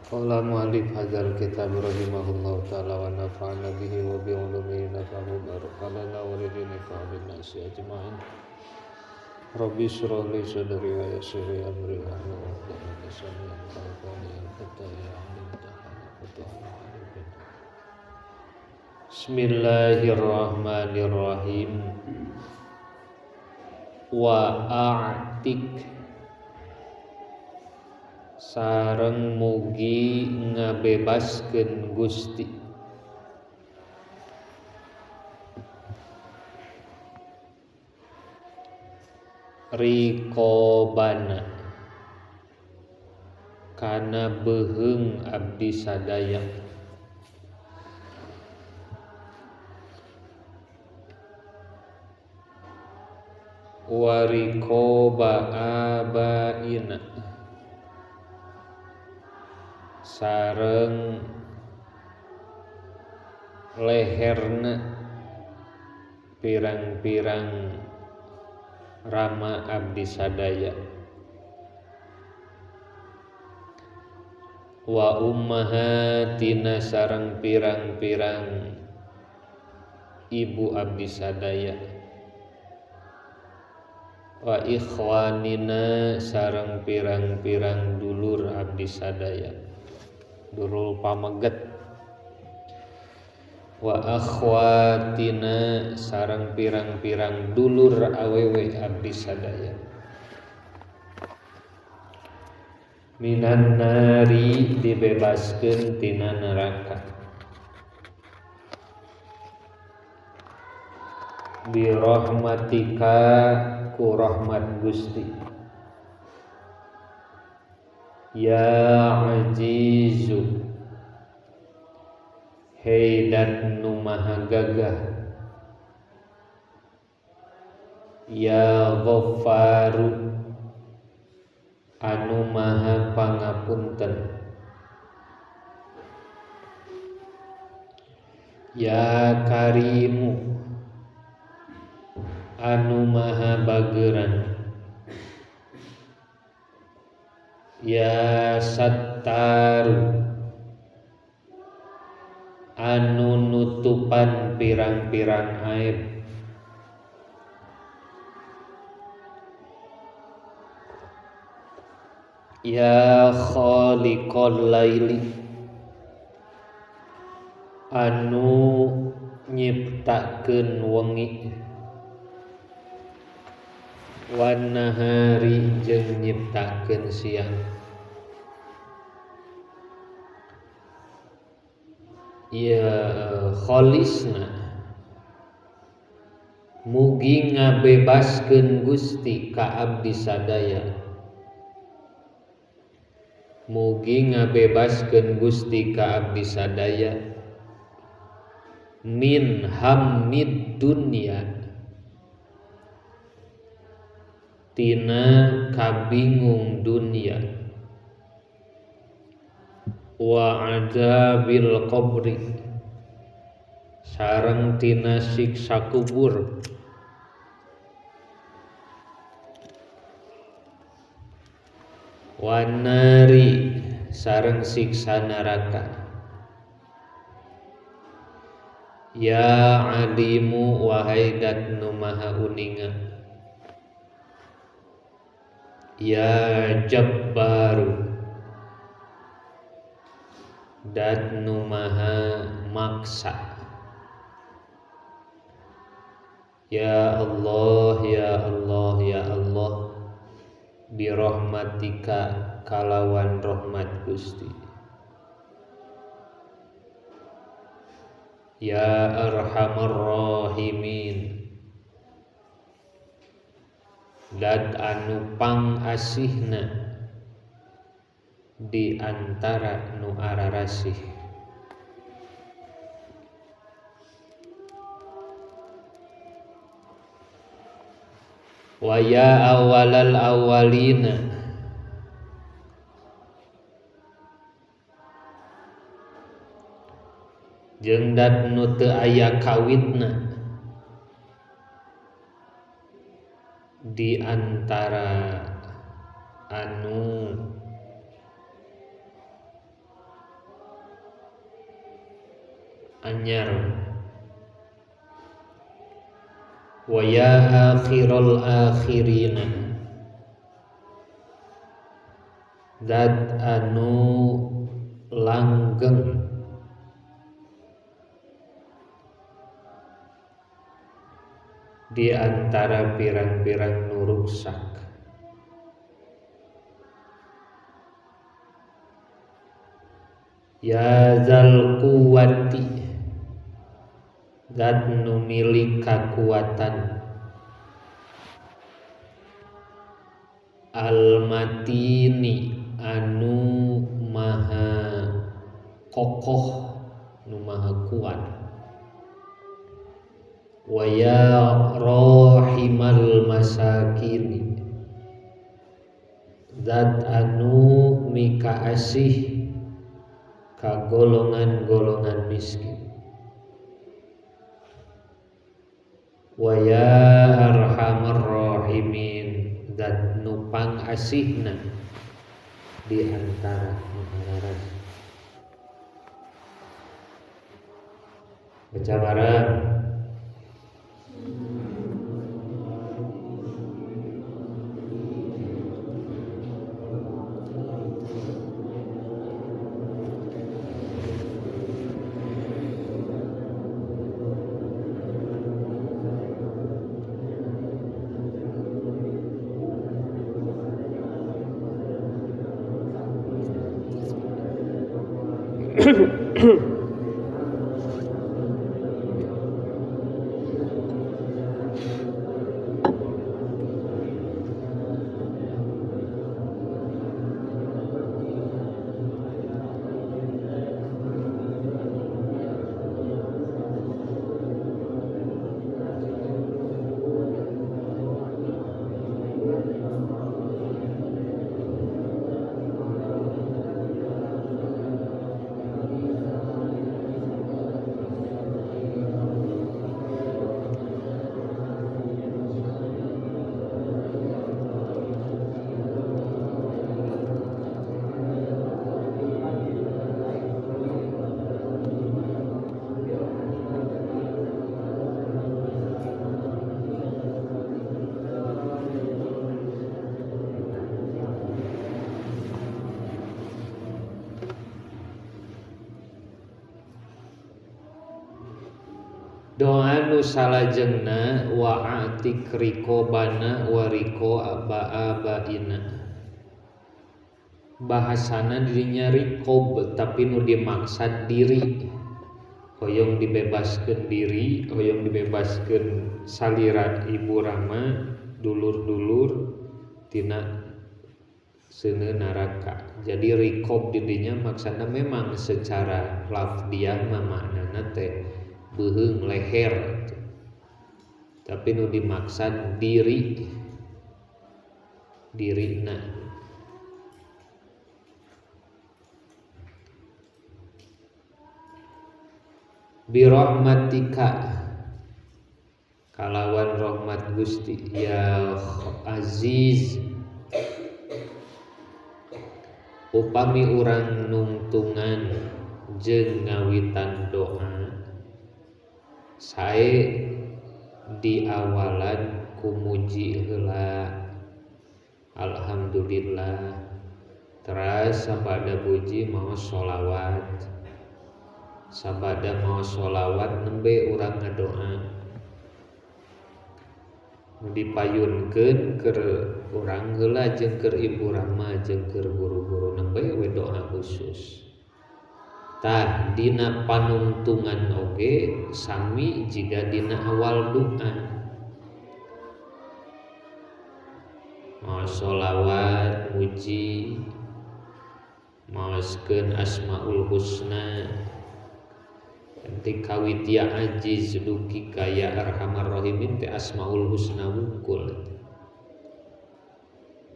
Qala mu'allif hadzal kitab rahimahullahu ta'ala wa nafa'ana bihi wa bi ulumihi nafa'u barakana wa lidini qawlin nasi ajma'in. Rabbi shrah li sadri wa yassir li amri wa hlul 'uqdatam min lisani yafqahu qawli. Bismillahirrahmanirrahim. Wa a'tik sareng mugi ngabebaskeun Gusti riqobana kana beuheung abdi sadaya wa riqoba abaina sareng leherna pirang-pirang rama abdi sadaya wa ummahatina sareng pirang-pirang ibu abdi sadaya wa ikhwanina sareng pirang-pirang dulur abdi sadaya dulur pameget wa akhwatina sareng pirang-pirang dulur awewe abdi sadaya minan nari dibebaskeun tina neraka bi rahmatika ku rahmat Gusti ya azizu hei dat nu maha gagah ya Ghaffaru anu maha pangapunten ya Karimu anu maha bageran ya Sattaru anu nutupan pirang-pirang aib ya Khaliqal laili anu nyiptakeun wengi wan nahari jeung nyiptakeun siang ya khalisna mugi ngabebaskeun Gusti ka abdi sadaya mugi ngabebaskeun Gusti ka abdi sadaya min hammid dunya tina kabingung dunya wa adzabil qabri sareng tina siksa kubur wa nari sareng siksa neraka ya alimu wahai dat nu maha uninga ya jabbaru dat nu maha maksa ya Allah ya Allah ya Allah birahmatika kalawan rahmat Gusti ya arhamar rahimin dat anu pangasihna di antara nu ararasih wa ya awalal awalina jeung dat nu teu aya kawitna di antara anu anyar. Wa ya akhiral akhirina, zat anu langgeng di antara pirang-pirang nu ruksak. Ya zal quwati, zat nu milik kakuatan. Al-matini anu maha kokoh, nu maha kuat. Wa ya rahimal masakini, zat anu mika asih ka golongan-golongan miskin. Wa ya arhamar rahimin, zat nu pangasihna di antara maha. Baca bareng. Doa nu salajengna wa atik riqobana wa riqo abaina. Bahasana dirinya riqob tapi nu dimaksad diri. Hoyong dibebaskeun diri, hoyong dibebaskeun saliran ibu rama, dulur-dulur tina seuneu neraka. Jadi riqob dirinya maksana memang secara lafdiah mah maknana teh beuheung leher, tapi nu dimaksad diri, dirina. Birahmatika, kalawan rahmat Gusti ya Aziz. Upami urang nungtungan jeung ngawitan doa sae diawalan ku muji heula alhamdulillah, teras sabada puji mau sholawat, sabada mau sholawat nembe urang ngadoa nu dipayunkeun keur urang heula jeung keur ibu rama jeung keur guru-guru nembe we doa khusus. Tah dina panungtungan oge sami jiga dina awal doa. Maos sholawat muji, maoskeun asmaul husna. Nanti kawit ya ajiz duki kaya arhamar rahimin teh asmaul husna wungkul.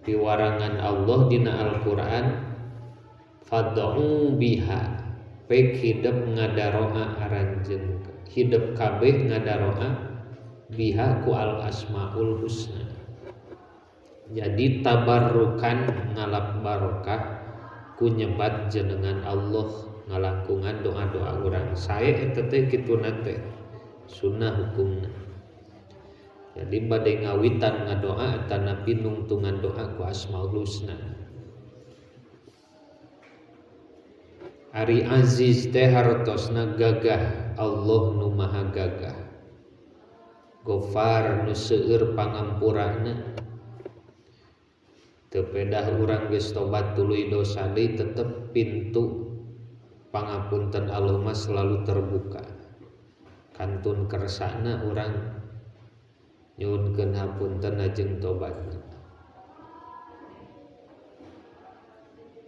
Piwarangan Allah dina Al-Qur'an fad'u biha, pek hidep ngadaroa aranjeun, hidep kabeh ngadaroa biha ku al asmaul husna. Jadi tabarrukan ngalap barokah ku nyebat jenengan Allah Ngalangkungan doa-doa urang sae eta teh kituna teh sunnah hukumna. Jadi bade ngawitan ngadoa atanapi nungtungan doa ku Asmaul Husna. Ari Aziz teh hartosna gagah, Allah nu maha gagah. Gofar nu seueur pangampurana. Teu pedah urang geus tobat tuluy dosa deui tetep pintu pangapunten Allah mah selalu terbuka. Kantun kersana urang nyuhunkeun hapunten jeung tobatna.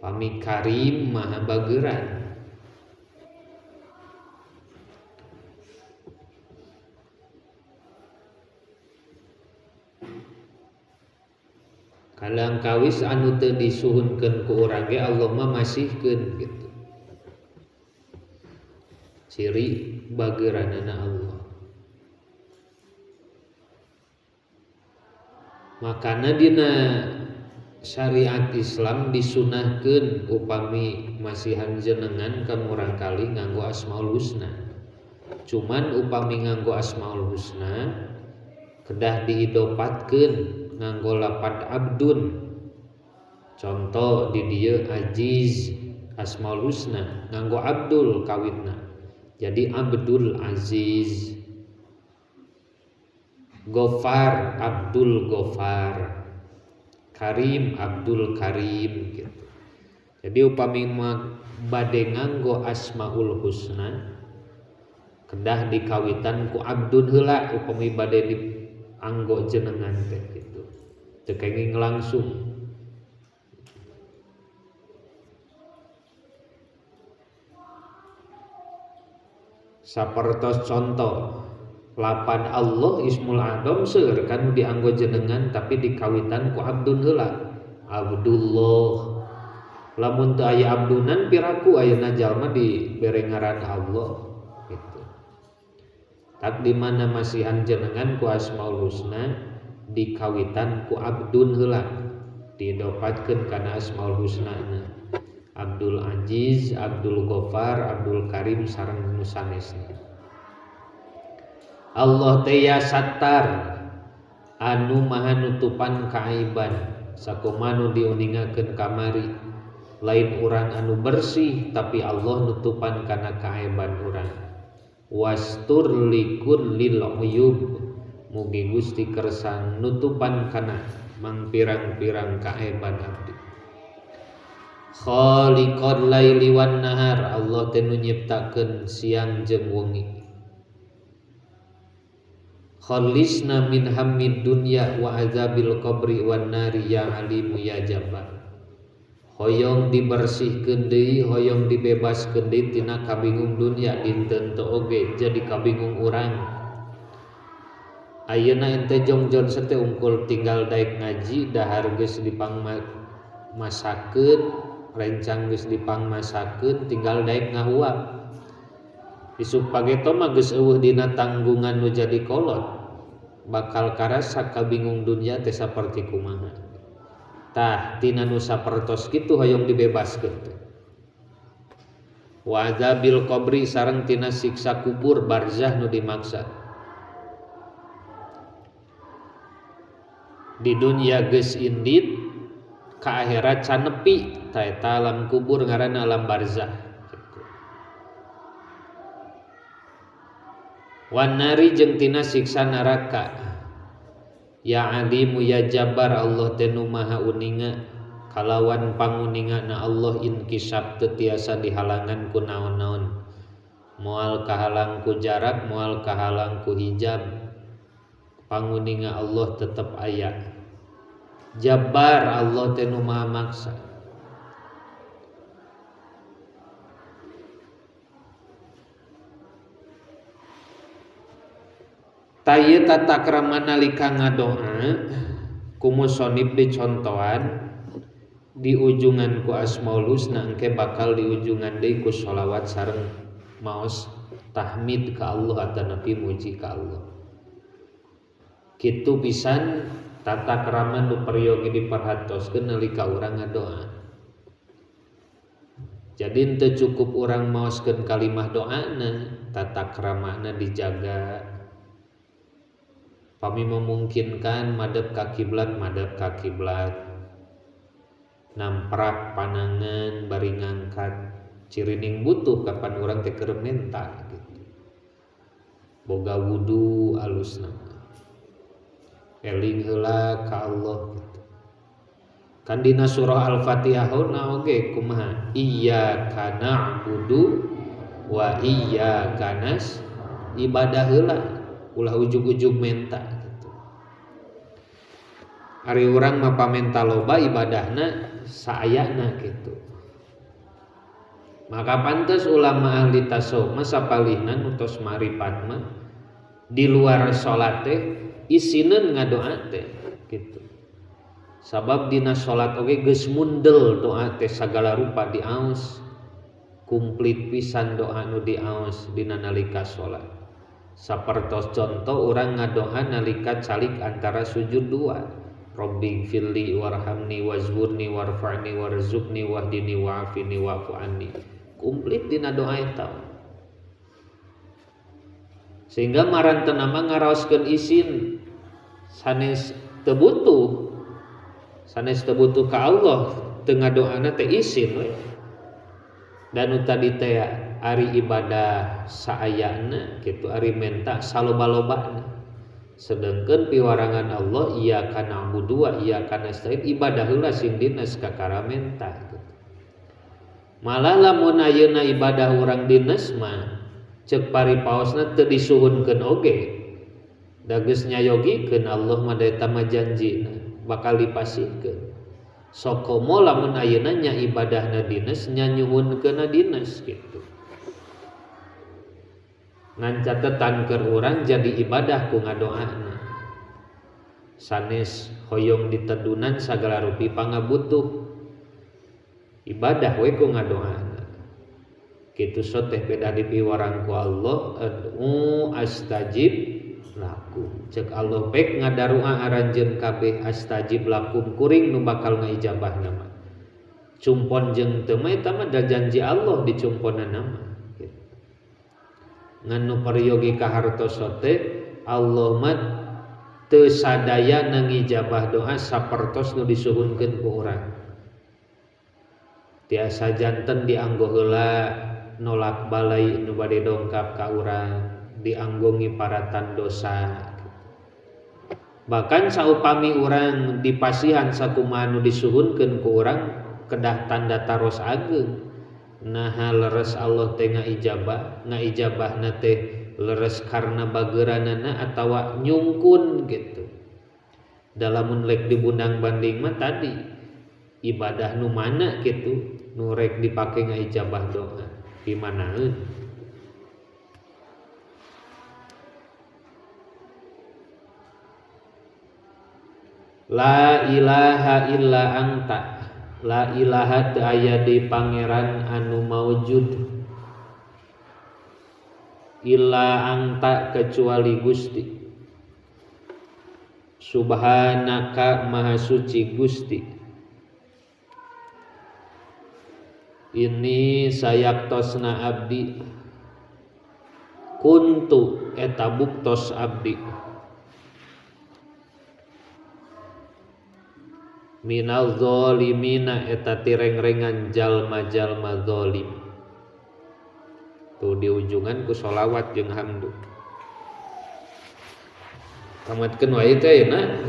Pami Karim maha bageuran. Kadang kawis anu teu disuhunkeun ku urang ge Allah mah masihkeun gitu. Ciri bageuranana Allah. Makana dina syariat Islam disunahkeun upami masihan jenengan ka murangkali nganggo Asmaul Husna. Cuman upami nganggo Asmaul Husna kedah diidopatkeun nganggo lapad abdun. Contoh di dieu Aziz Asmaul Husna nganggo Abdul kawitna. Jadi Abdul Aziz. Gofar Abdul Gofar, Karim Abdul Karim gitu. Jadi upami bade nganggo Asmaul Husna kedah dikawitan ku abdun heula upami bade dianggo jenengan teh gitu. Teu kenging langsung. Sapertos contoh lapan Allah Ismul Adom seueur kan dianggo jenengan tapi dikawitan ku abdun heula. Abdullah. Lamun teu aya abdunan piraku ayeuna jalma dibere ngaran Allah gitu. Tak di mana masihan jenengan ku Asmaul Husna dikawitan ku abdun heula, didopatkeun kana Asmaul Husna na. Abdul Aziz, Abdul Gofar, Abdul Karim sareng nu sanesna. Allah teh ya Sattar anu maha nutupan kaaiban sakumaha nu diuningakeun kamari. Lain urang anu bersih tapi Allah nutupan kana kaaiban urang. Wastur likullil uyub, mugi Gusti kersa nutupan kana mangpirang-pirang kaaiban abdi. Khaliqal laili wan nahar, Allah teh nu nyiptakeun siang jeung wengi. Khalisna min hammid dunya wa azabil qabri wan nari ya alimu ya jabbar. Hoyong dibersihkeun deui, hoyong dibebaskeun deui tina kabingung dunya dinten teu oge jadi kabingung urang. Ayeuna ente jongjon teh ungkul tinggal daek ngaji dahar geus dipangmasakeun, rencang geus dipangmasakeun tinggal daek ngahuap. Isuk pageto mah geus eueuh dina tanggungan nu jadi kolot, bakal karasa kabingung dunya teh saperti kumaha. Tah tina nu sapertos kitu hoyong dibebaskeun teh. Wa azabil qabri sareng tina siksa kubur barzah nu dimaksa. Di dunya geus indit ka akhirat can nepi, ta eta alam kubur ngaranna alam barzah. Wanari jeung tina siksa neraka. Ya alimu ya jabar, Allah teh nu maha uninga kalawan panguningana Allah inkisab teu tiasa dihalangan ku naon-naon. Moal kahalang ku jarak, moal kahalang ku hijab. Panguninga Allah tetep aya. Jabar, Allah teh nu maha maksa. Taye tata krama nalika ngadoa ku musonib dicontohan di ujungan ku Asmaul Husna engke bakal di ujungan deui ku sholawat sareng maos tahmid ka Allah atanapi muji ka Allah. Kitu pisan tata krama nu peryogi diperhatoskeun nalika urang ngadoa. Jadi henteu cukup urang maoskeun kalimah doana, tata kramana dijaga. Pami memungkinkan madep ka kiblat, madep ka kiblat. Namprak panangan bari ngangkat cirining butuh kapan urang teh keur menta gitu. Boga wudu alusna. Eling heula ka Allah gitu. Kan dina surah Al-Fatihah na oge kumaha? Iyyaka na'budu wa iyyaka nasta'in. Ibadah heula ulah ujug-ujug menta gitu. Ari urang mah pamenta loba ibadahna saayana gitu. Maka pantes ulama ahli tasawuf mah sapalihna nu tos maripat mah di luar salat teh isineun ngadoa teh gitu. Sabab dina salat oge geus mundel doa teh sagala rupa diaos, kumplit pisan doa nu diaos dina nalika salat. Sapertos contoh urang ngadoa nalika calik antara sujud dua. Rabbi gfirli warhamni wazburni warfa'ni warzuqni wahdini wa'afini wa'fu anni. Komplit dina doa eta. Sehingga marantena mah ngaraoskeun isin sanes teu butuh. Sanes teu butuh ka Allah teu ngadoana teh isin we. Dan nu tadi teh ari ibadah saayana kitu, ari menta saloba-lobana. Sedangkan piwarangan Allah iyyaka na'budu wa iyyaka nasta'in ibadah heula sing dines kakara menta gitu. Malah lamun ayeuna ibadah urang dines mah ceuk paripaosna teu disuhunkeun oge. Da geus nyayogikeun Allah mah da eta mah janjina bakal dipasihkeun. Sokomo lamun ayeuna nya ibadahna dines nya nyuhunkeunna dines gitu. Ngan catetan keur urang jadi ibadah ku ngadoana. Sanes hoyong ditedunan sagala rupi pangabutuh. Ibadah we ku ngadoana. Kitu so teh beda dipiwarang ku Allah, ad'u astajib lakum. Cek Allah pek ngadarua aranjeun kabeh astajib lakum kuring nu bakal ngaijabah nama. Cumpon jeung teu mah eta mah da janji Allah dicumponana mah. Ngan nu peryogi kahartos teh Allah mah teu sadaya ngijabah doa sapertos nu disuhunkeun ku urang. Tiasa janten dianggo heula nolak balai nu bade dongkap ka urang, dianggo ngiparatan dosa. Bahkan saupami urang dipasihan sakumaha nu disuhunkeun ku urang kedah tanda taros ageung. Naha leres Allah teh ngaijabah, ngaijabahna teh leres karena bageranana atawa nyungkun gitu. Dalamun lek dibundang banding mah tadi ibadah nu mana gitu nu rek dipake ngaijabah doa di manaeun. La ilaha illa anta. La ilaha teu aya di pangeran anu maujud illa anta kecuali Gusti. Subhanaka maha suci Gusti. Ini sayaktosna abdi kuntu eta buktos abdi minal zalimina eta tirengrengan jalma-jalma zalim. Tuh di ujungan ku sholawat jeung hamdu. Tamatkeun wae teh ayeuna.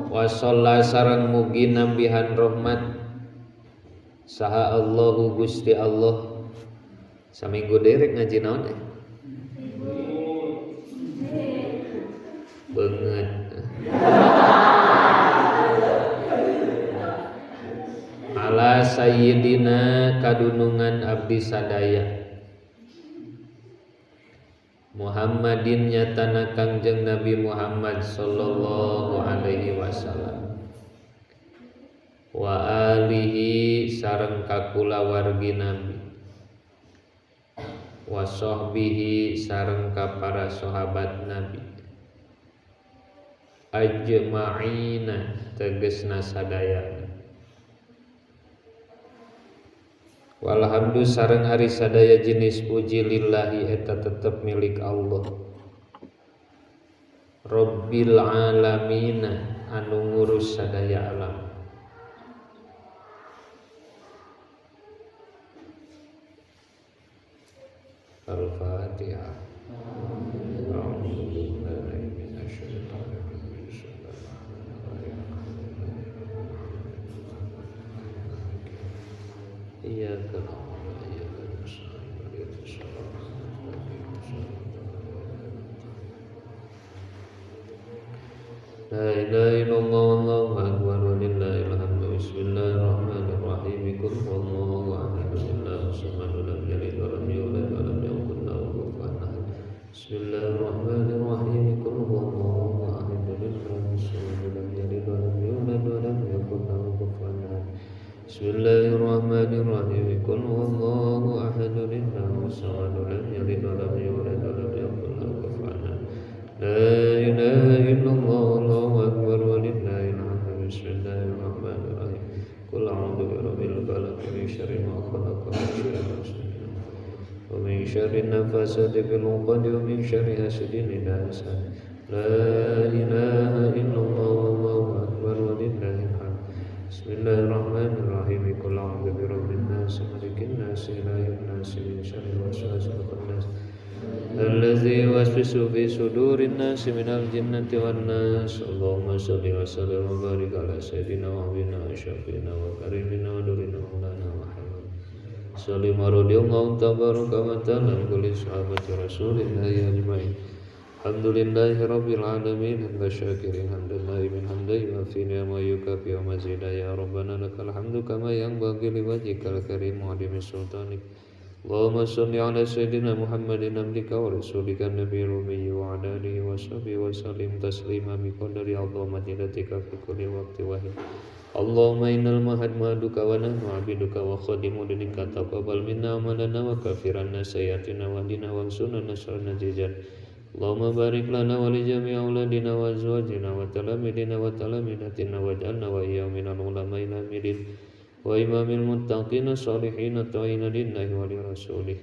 Wa shalla sareng mugi nambihan rahmat saha Allahu Gusti Allah. Saminggu deui rek ngaji naon eh? Beungeut. Ala sayyidina kadunungan abdi sadaya Muhammadin nyatana Kangjeng Nabi Muhammad sallallahu alaihi wasallam wa alihi sareng kakulawargi Nabi wa sahbihi sareng ka para sahabat Nabi ajma'ina tegesna sadayana. Walhamdu sareng ari sadaya jenis puji lillahi eta tetep milik Allah Rabbil alamin anu ngurus sadaya alam. Al-Fatihah. La ilaha illallah wallahu akbar walillahil hamdu. Bismillahirrahmanirrahim. Qul huwallahu ahad, Allahu samad, lam yalid wa lam yulad wa lam yakul lahu kufuwan ahad. Bismillahirrahmanirrahim. Qul huwallahu ahad, Allahu samad, lam yalid wa lam yulad wa lam yakul lahu kufuwan ahad. Bismillahirrahmanirrahim. Qul huwallahu ahad, Allahu samad, lam yalid wa lam yulad wa lam yakul lahu kufuwan ahad. La ilaha illallah wallahu akbar walillahil hamd. Bismillahirrahmanirrahim. Qul a'udzu birabbil falaq min syarri ma khalaq wa min syarri ghasiqin wa min syarri naffatsati fil 'uqad wa min syarri hasidin idza hasad. La ilaha illallah wallahu akbar walillahil hamd. Bismillahirrahmanirrahim. Qul a'udzu birabbin nas, malikin nas, ilahin nas, min syarril waswasil khannas allazi yuwaswisu fi sudurin nas minal jinnati wan nas. Allahumma shalli wa sallim wa barik ala sayyidina wa habibina wa syafiina wa karimina wa nurina maulana Muhammad sallim radhiyallahu tabaraka wa ta'ala an kulli sahabati rasulillahi ajmain. Alhamdulillahi rabbil alamin, hamdan syakirin, hamdan min hamdi wa fi ni'ma yukafi wa mazida. Ya rabbana lakal hamdu kama yanbaghi liwajhikal karim wa li sultanik. Allahumma shalli ala sayyidina Muhammadin abdika wa rasulika nabiyil ummi wa ala alihi wa sahbihi wa sallim taslima bi qadri azamatika fi kulli waqti wa hin. Allahumma innal mahadmaduka wa nahnu abiduka wa khadimu dinika, taqabbal minna amalana wa kafiranna sayyi'atina wa hdina wansurna nasran najizan. Allahumma barik lana wa li jami'i auladina wa azwajina wa talamidina wa talamidatina waj'alna wa iyyahum minal ulama'il amilin wa imamil muttaqin sholihin ta'ina lillahi wa li rasulih.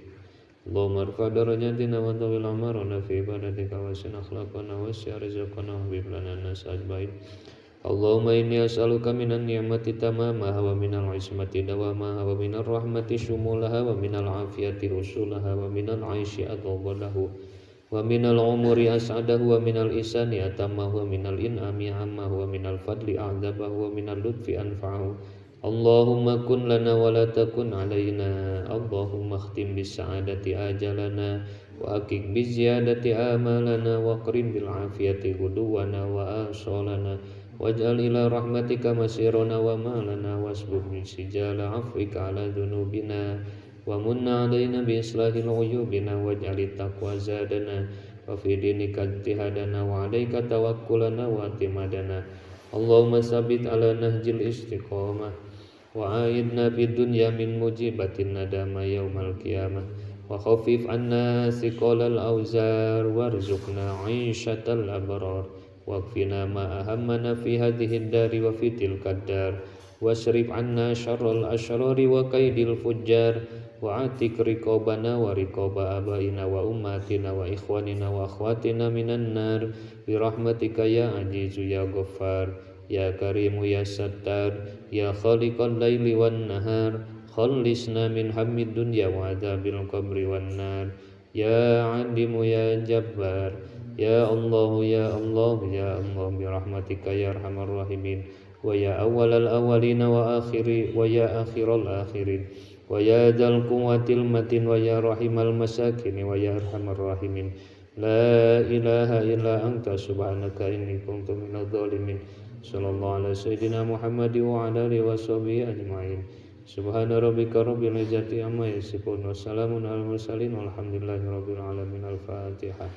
Allahumma arfa darajatina wa tawil amarana fi ibadatika wa sin akhlaqana wa si rizqana wa habib lana nas ajmain. Allahumma inni as'aluka minan ni'mati tamamaha wa minal ismati dawamaha wa minar rahmati syumulaha wa minal afiyati rusulaha wa minal aishi adwalahu wa minal umuri as'adahu wa minal isani atamahu wa minal in'ami ammahu wa minal fadli a'dhabahu wa minal lutfi anfa'ahu. Allahumma kun lana wa la takun alaina. Allahumma khtim bis sa'adati ajalana wa akik bi ziyadati amalana wa qrim bil afiyati ghuduwana wa asalana waj'al ila rahmatika masirana wa malana wasbub min sijala afwika ala dhunubina wa munna alaina bi islahil uyubina waj'al taqwa zadana wa fi dinika ijtihadana wa alaika tawakkulana wa timadana. Allahumma sabit ala nahjil istiqamah wa aidna fid dunya min mujibatin nadama yaumal qiyamah wa khaffif anna thiqalal awzar warzuqna 'ishatal abrar waqfina ma ahammana fi hadhihi ad-dari wa fi tilkad dar wasrif anna syarral asyrari wa kaidil fujjar wa atik riqabana wa riqaba abaina wa ummatina wa ikhwanina wa akhwatina minan nar bi rahmatika ya azizu ya ghaffar ya karimu ya sattar ya khaliqal laili wan nahar khallisna min hammid dunya wa adzabil qabri wan nar ya alimu ya jabbar ya Allah ya Allah ya Allah bi rahmatika ya arhamar rahimin wa ya awwalal awwalina wa akhiri wa ya akhiral akhirin wa ya dzal quwwatil matin wa ya rahimal masakin wa ya arhamar rahimin. La ilaha illa anta subhanaka inni kuntu minadh dhalimin. Sallallahu ala sayyidina Muhammad wa ala alihi washabihi ajmain. Subhana rabbika rabbil izzati amma yasifun wa salamun alal mursalin walhamdulillahi rabbil alamin. Al-Fatihah.